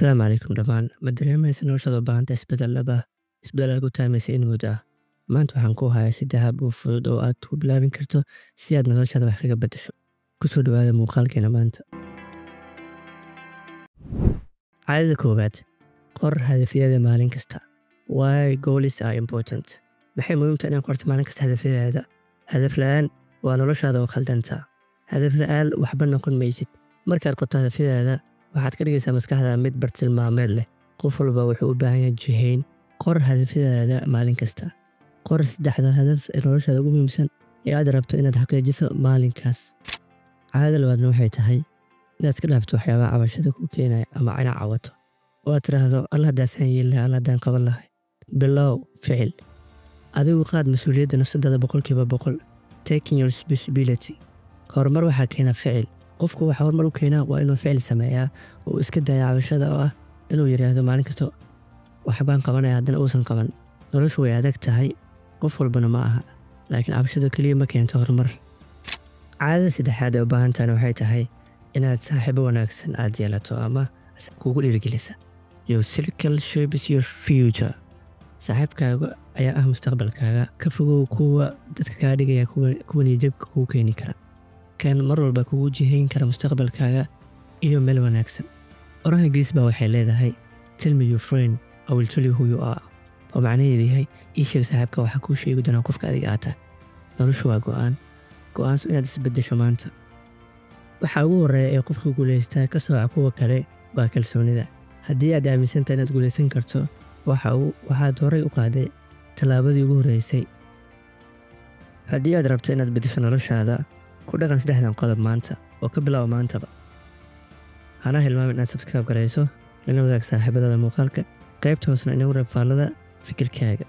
Asalaamu calaykum dhammaan. Ma dareemaysa noloshaada u baahan tahay isbeddel dhab ah, isbeddel aad ku taamaysa in muddo ah? Maanta waxaan ku hayaa saddex hab oo fudud oo aad ku bilaabin karto si aad noloshaada wax kaga beddesho. Ku soo dhawaada muuqaalkeena maanta. Caadada koowaad, qor hadafyada maalin kasta. Why goals are important. Maxay muhiim tahay inaad qorto maalin kasta hadafyadaada? Hadaf la'aan waa noloshaada oo khaldanta. Hadaf la'aan waxba noqon maysid. Markaad qorto hadafyadaada, waxaad ka dhigaysaa maskaxda mid bartilmaameed leh. Qof walba wuxuu u baahan yahay jihayn. Qor hadafyadaada maalin kasta. Qor saddexda hadaf ee noloshaada ugu muhiimsan ee aad rabto inaad xaqiijiso maalinkaas. Caadada labaadna waxay tahay inaad iska dhaafto waxyaabaha cabashada kuu keenaya ama inaad cawato oo aad tiraahdo, "Alla haddaasaan yeeli lahaa, Alla haddaan qaban lahay." Bilow ficil. Adigu qaad mas'uuliyadda nafsadaada 100%. Taking your responsibility. Horumar waxaa keena ficil. Qofku waxa horumar u keenaa waa inuu ficil sameeyaa oo uu iska daaya cabashada oo ah inuu yiraahdo maalin kasta waxbaan qabanaya, haddana uusan qaban. Noloshu way adag tahay, qof walbana ma aha, laakiin cabashada keliya ma keento horumar. Caadada saddexaad ee u baahan tahayna waxay tahay inaad saaxiibo wanaagsan aad yeelato ama kugu dhiirigelisa. Your circle shapes your future. Saaxiibkaaga ayaa ah mustaqbalkaaga. Ka fogow kuwa dadka kaa dhigaya kuwa niyadjabka kugu keeni kara, kan mar walba kugu jihayn kara mustaqbalkaaga iyo meel wanaagsan. Oraha Ingiriis baa waxay leedahay, "Tell me your friend, I will tell you who you are," oo macnaheedu yahay ii sheeg saaxiibka, waxaa kuu sheegi doonaa qofka adiga aad tahay. Noloshu waa go'aan. Go'aanso inaad isbeddesho maanta. Waxa ugu horreeya ee qofka guulaystaa ka sooca kuwa kale waa kalsoonida. Haddii aad aaminsantahay inaad guulaysan karto, waxaad horay u qaaday tallaabadii ugu horreysay. Haddii aad rabto inaad beddesho noloshaada, ku dhaqan saddexdan qodob maanta oo ka bilow maantaba. Hana hilmaamin inaad subscribe garayso, lana wadaag saaxiibadaada muuqaalka. Qaybta hoosna inagu reeb faallada fikirkaaga.